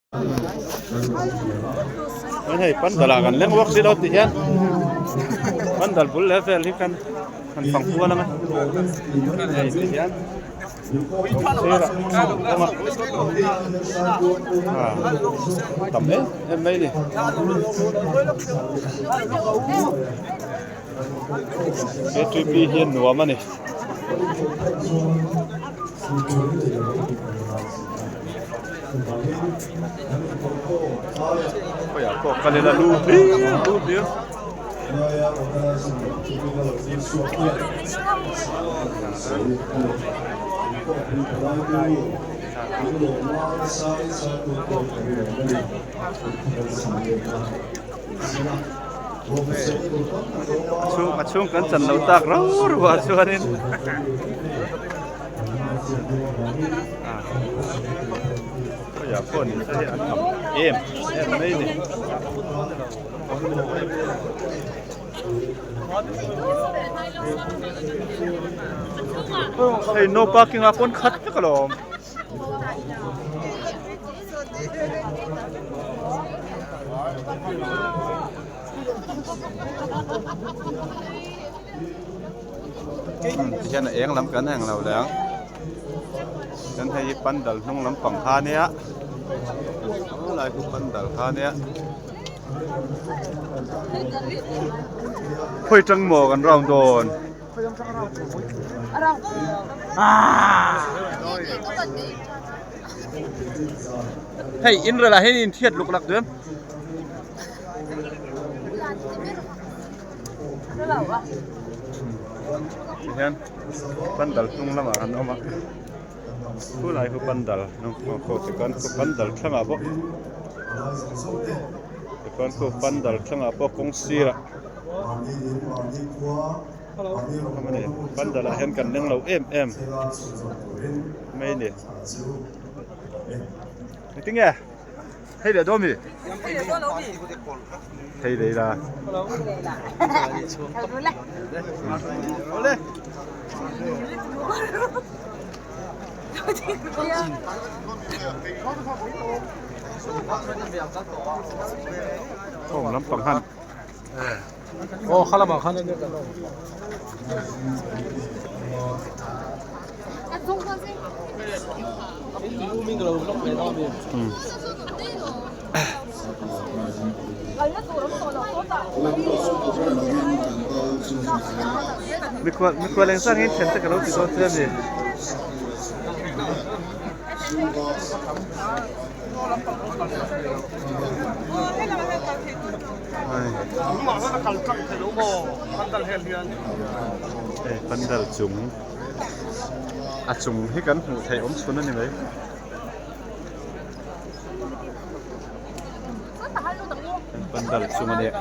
Hei pandal ah kan leng vak si lo tih hian pandal bul leh vel hi khan han fang kual ang a hei ti hian sirah kawng a ah tam em em mai a ni. K T P hi a nuam a ni. Khawiah pawh kal ila lu hlir lu hlir. Chhung a chhung kan chan lo tak rau rau ah chuanin khawiah pawh ni se hei an tam em em mai a ni. Hei no parking ah pawn khat vek alawm. Tihian a eng lam kan eng lo leh ang chuan hei hi pandal hnung lampang kha ania helai hi pandal kha ania khawi tang maw kan round dawn. Hei in rel ah hian in thiat luk lak duh em? Tihian pandal hnung lamah an awm a khulai khu pandal tichuan khu pandal thlangah pawh tichuan khu pandal thlangah pawh kawng sirah pandal ah hian kan leng lo em em mai a ni engtinge. Hei leh dawn mi? Hei leh la. Ole. Khawm lampang han. Oh khalama khan ania kan awm. Mikhual mikhual eng sang in then te ka lo ti dawn che ami. Hei pandal chung a chung hi kan hmuh theih awm chhun a ni mai. Pandal chung a nia.